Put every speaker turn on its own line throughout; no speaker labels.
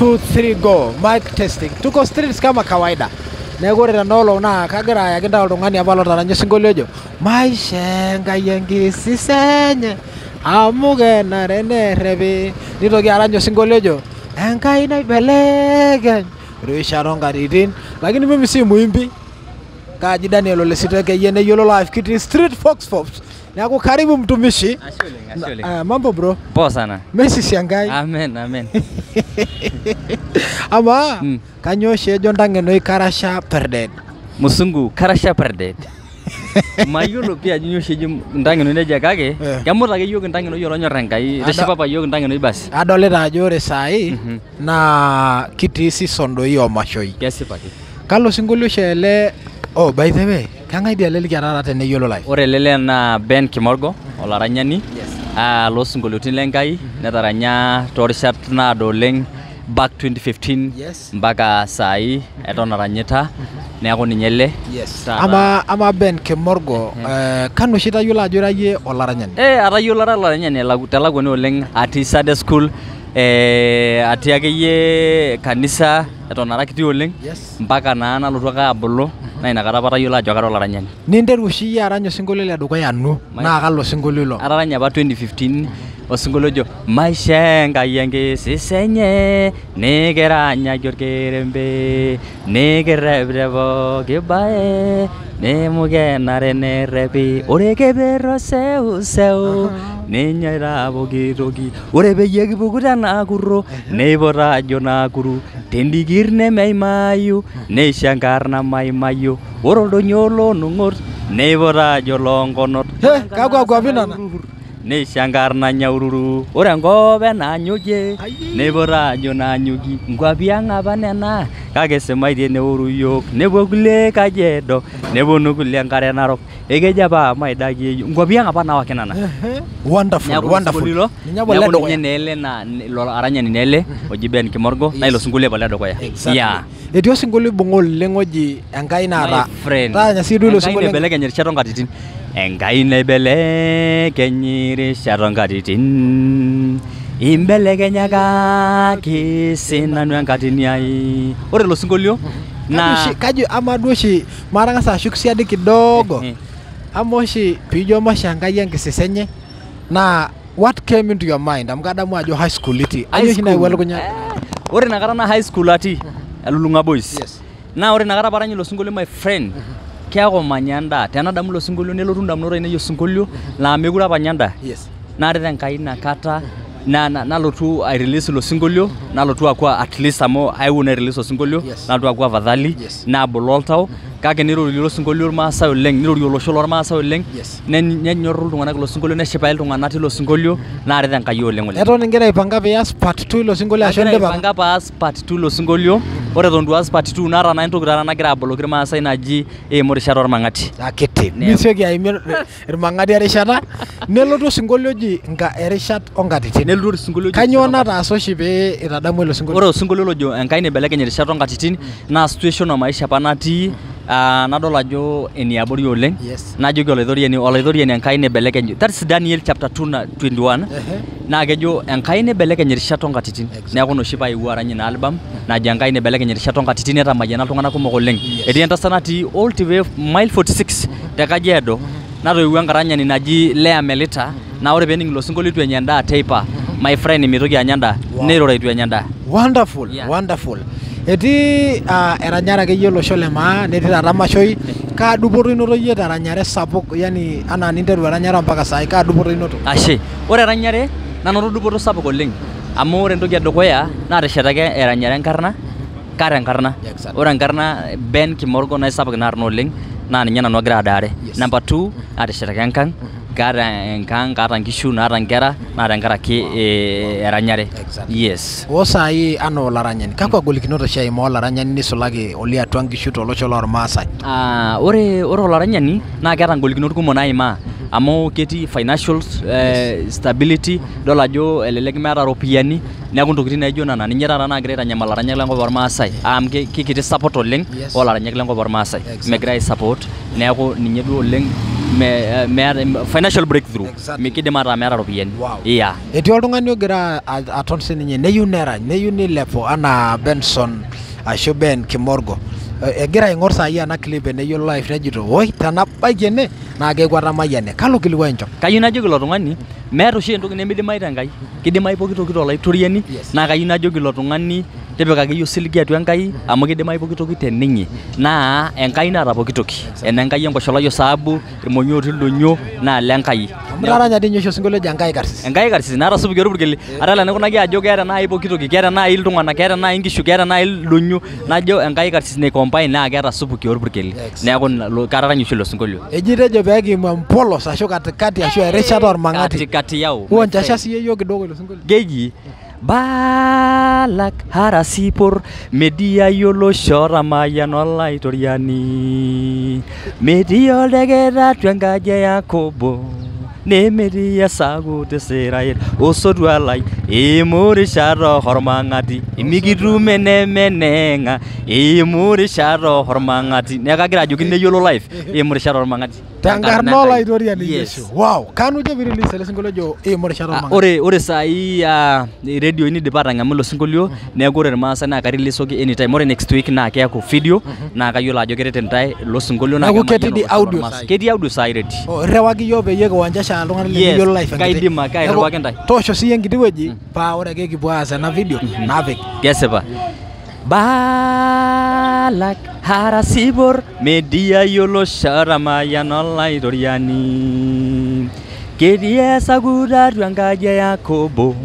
2 3 go. Mic testing. Tuko streets kama kawaida. Neeku ore tena olong naa kagira ayaki ntae oltung'ani apa lotaranya osinkolio ojo maisho Enkai enkisisa enye amu kenare nerrepi. Nitoki arany osinkolio ojo Enkai naibelekeny irishat onkatitin. Lakini mimi si muimbi. Kaji Daniel Ole Siteke neyiolo live kitii street Fox Pops. Neeku karibu mtumishi.
Ashe oleng, ashe oleng.
Mambo bro.
Poa sana.
Mesisi Enkai.
Amen, amen.
Ama kanyoo oshi ejo ntang'enoi karasha perdet?
Musungu karasha perdet. Mayiolo pii ajo nyoo oshi ejo ntang'enoi nejia kake kemuta ake yiok ntang'enoi olonyor Enkai. Itishipa apa yiok ntang'enoi basi.
Adolita ajo ore saai naa kitii season doi oo mashoi.
Kesipa ake.
Kalo sinkolio oshi ele? Oh, by the way, kang'ae dii ele likiata taata teneyiolo live?
Ore ele lee naa Ben Kimorgo, olaranyani, loosinkolioitin le Nkai, netaranya toorishat naado oleng back 2015 mpaka saai eton aranyita, neeku ninye ele. Taata.
Ama Ben Kimorgo, kanu oshi itayiolo ajo ira iyie olaranyani?
Atayiolo ara olaranyani telakuani oleng atii Sunday school, atii akeyie kanisa eton ara kiti oleng, mpaka naa nalotu ake abulu, naa inakata apa atayiolo ajo kara olaranyani.
Ninteru oshi iyie arany osinkolio le dukuya anu, naa kalo sinkolio ilo?
Ataranya apa 2015 osinkolio ojo maisho Enkai enkisisa enye nikiranyaki orkerembe nikirrep te pooki bae nemu kenare nerrepi ore keper oseuseu ninyaita pooki toki ore peyie kipuku tena kurro neipot ajo Nakuru tendikir nemeimayu neisho enkarna maimayu ore oldonyio loonung'ot neipot ajo loonkonot.
Kakwa kwapi nena?
Neisho enkarna Nyaururu ore enkop enanyokie neipot ajo Nanyuki nkwapi ang' apa nena kake esimaitie neoru yiok nepuo kulie Kajiado neponu kulie enkare narok ekejo apa maidakie yiok nkwapi ang' apa naawaki nena.
Wonderful,
Neeku
wonderful.
osinkolio ilo,
Ninye apa ole
neeku
dukuya.
ninye naa ele naa ilo aranyani naa ele oji Ben Kimorgo naa ilo sinkolio apa oledukuya.
Exactly.
Yeah.
Etii osinkolio oibung'a oleng oji Enkai naata.
My friend.
Taanya sii duo ilo
Enkai
sinkolio.
naibelekeny irishat onkatitin. Enkai naibelekeny irishat onkatitin. Imbelekenyakaki sinanu enkatini ai. Ore ilo sinkolio naa
Kaji ama duo oshi matang'asa ashuk siadi kidogo. Ama oshi piijo maisho Enkai enkisisa enye naa what came into your mind? Amu kadamu ajo high school itii. Kaji oshi nayewuo elukunya?
Ore inakata naa high school atii, Elulung'a Boys. Naa ore inakata paarany ilo sinkolio my friend, keeku manya endaa. Tenadamu ilo sinkolio nelotu indamunot ainei osinkolio laa mekure apa anya endaa. Naaret Enkai inakata nalotu ai release ilo sinkolio, nalotu aaku at least amu aewuo nai release osinkolio, nalotu aaku afadhali, nabolo oltau, kake nirorie ilo sinkolio irmaasai oleng, nirorie olosho lormaasai oleng, nenyorru iltung'anak ilo sinkolio, neshipayu iltung'anak tilo sinkolio, naaret Enkai oleng oleng.
Eton ingira aipanga pias part 2 ilo sinkolio ashu
Agira
indipa?
aipanga paas part 2 ilo sinkolio. Ore eton itu aas part 2 naata naa entoki taata nagira aboloki irmaasai naji eimu irishat ormang'ati.
Akiti.
Neeku.
Misioki aimie irmang'ati erishata. Nelotu osinkolio oji erishat onkatitin.
Nelotu osinkolio oji
Kanyoo
irishat onkatitin.
nataasa oshi pee itadamu ilo sinkolio?
Ore osinkolio lojo Enkai naibelekeny irishat onkatitin naa situation o maisha apa natii, nadol ajo eniabori oleng. Najoki olaitoriani, olaitoriani Enkai naibelekeny. That's Daniel chapter 2 na 21. Naa kejo Enkai naibelekeny irishat onkatitin. Neeku ina oshi paewuo arany ina album najo Enkai naibelekeny irishat onkatitin netamayiana iltung'anak kumok oleng. Etii entasat natii all the way mile 46 te Kajiado natoiwuo enkaranyani naji Lea Melita naa ore peening ilo sinkolio itu enya endaa teipa my friend mitoki anya endaa neirura itu enya endaa.
Wonderful, wonderful. Etii eranyare akeyie olosho le maa netii taata mashoi. Kaa dupoto inoto iyie teranyare sapuk, yani anaa ninteru eranyare mpaka saai, kaa dupoto inoto?
Ashe. Ore eranyare nanoto dupoto sapuk oleng amu ore entoki edukuya naateshetaka eranyare enkarna, kaata enkarna. Ore enkarna Ben Kimorgo naa isapuk ina arna oleng naa ninye nanu agira adaare. Number 2 naateshetaka enkang, kaata enkang, kaata nkishu, naata nkera, naa tenkaraki eranyare. Yes.
O saai anaa olaranyani, kakwa golikinot oshi eimaa olaranyani nisulaki oliatua nkishu tolosho lormaasai?
Ore olaranyani naa keeta ngolikinot kumok naimaa amu ketii financial stability, idol ajo elelek meeta iropiyiani, neeku ntokitin naijo nena ninye taata naagira aitanyamal ilaranyak lenkop ormaasai amu kikiti support oleng olaranyak lenkop ormaasai. Megira ai support, neeku ninye duo oleng. Financial breakthrough.
Exactly.
Mikidim ataa meeta iropiyiani.
Wow.
Yeah.
Etii oltung'ani ogira aton sininye neyieu nerany, neyieu nilepu anaa Benson ashu Ben Kimorgo. Egira aing'or saai ena clip eneyiolo live nejito, oi tenabaiki ene naa keeku atamayiane. Kalo kilikuai incho?
Kayieu najoki ilo tung'ani meeta oshi entoki nemidimayu tenkai, kidimayu pooki toki tolaitoriani.
Yes.
Naa kayieu najoki ilo tung'ani tipika akeyie osiligi atua Enkai amu kidimayu pooki toki teninye, naa Enkai naata pooki toki. Ene Enkai enkosholai osaabu, irmonyua otii ildonyio naa ile Enkai.
Amu itaranya dii ninye oshi osinkolio oji Enkai karsis.
Enkai karsis naata supuki orpurkeli. Ata enikunaki ajo keeta naaji pooki toki, keeta naaji iltung'anak, keeta naaji inkishu, keeta naaji ildonyio, najo Enkai karsis nei combine naa keeta supuki orpurkeli.
Exactly.
Neeku kataranya oshi ilo sinkolio.
Eji itejo pee kiimu empolos ashu katikati ashu erishata ormang'ati.
Katikati yao.
Uonchasha siyie yiok kidogo ilo sinkolio.
Keji Balak harasipor media olosho tamayian olaitoriani, metii oldeket atua enkaji e Yakobo, nemetii esaku te Israel, osotua lai iimu rishat ormang'ati, mikitum enemeneng'a iimu rishat ormang'ati. Neeku kagira ajoki neyiolo life iimu rishat ormang'ati.
Tenkarna olaitoriani
Yes.
Yesu. Wow. Kanu ijo pee release ele sinkolio ojo iimu rishat ormang'ati?
Ore saai iredioi nidipa atang'amu ilo sinkolio, neeku ore irmaasai naa kareleasoki anytime. Ore next week naa keeku video, naa kayiolo ajo keret intae ilo sinkolio naa
Neeku
kemayian
ketii di
olosho
audio
lormaasai.
saai?
Ketii audio saai ready.
Oh, irriwaki yiok peyie kiwanchasha iltung'anak
Yes,
lemeyiolo live enkiti.
kaidim ake airriwaki intae.
Toosho siyie enkiti wueji paa ore ake kipuo aas ena video napik.
Kesipa. Balak harasipor media olosho tamayian olaitoriani, ketii esakut atua enkaji e Yakobo,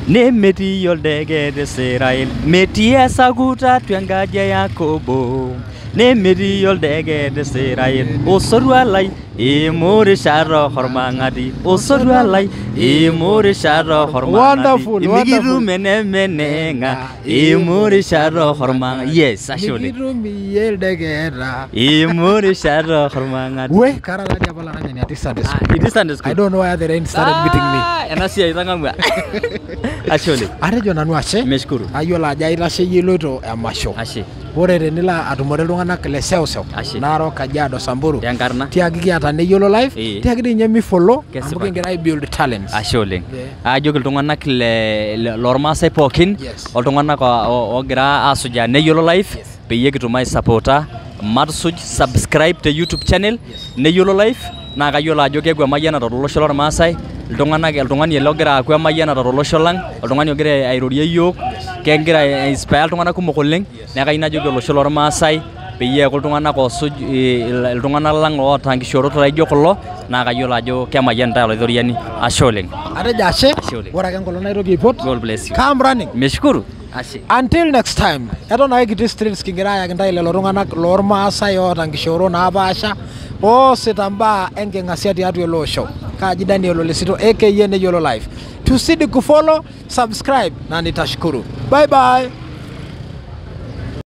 nemetii oldeket te Israel, metii esakut atua enkaji e Yakobo, nemetii oldeket te Israel, osotua lai iimu rishat ormang'ati, osotua lai iimu rishat ormang'ati,
Wonderful,
mikitum
wonderful.
enemeneng'a iimu rishat ormang'ati. Yes, ashe oleng.
Mikitum iyie ildeketa.
Iimu rishat ormang'ati.
We, kara tadi apa olaranyani atii Sunday school.
Ah, itii Sunday school?
I don't know why the rain started beating me.
Ena siai itang'amua. Ashe oleng.
Atejo nanu ashe.
Meshukuru.
Ayiolo ajo aitasheyie iloito emasho.
Ashe.
Ore tenilo atumore iltung'anak le seuseu,
Ashe.
Narok, Kajiado, Samburu,
Tenkarna.
tiaki kiata neyiolo live,
Eh.
tiaki dii ninye mifollow amu
Kesipa.
kigira ai build talents.
Ashe oleng.
Yeah.
Ajoki iltung'anak lormaasai pookin,
Yes.
oltung'anak oogira asujaa neyiolo life,
Yes.
peyie kitum aisapota, matusuj subscribe te YouTube channel
Yes.
neyiolo life, naa kayiolo ajo keeku emayianata tolosho lormaasai, iltung'anak oltung'ani ele ogira aaku emayianata tolosho lang, oltung'ani ogira airorie yiok, kegira ai-inspire iltung'anak kumok oleng. Neeku kayieu najoki olosho lormaasai peyie eeku iltung'anak oosuj iltung'anak lang oota nkishoorot laijo kulo, naa kayiolo ajo kemayian intae olaitoriani. Ashe oleng.
Atejo ashe,
Ashe oleng.
ore ake enkolong naitoki aipot,
God bless you.
come running.
Meshukuru. Ashe.
Until next time, eton ake kitii streets kigira ayaki intae lelo tung'anak lormaasai oota nkishoorot naapaasha oosita mbaa enking'asia tiatua ele osho. Kaji Daniel Olesito aka Neyiolo Life. Tuzidi kufollow, subscribe na nitashukuru. Bye bye.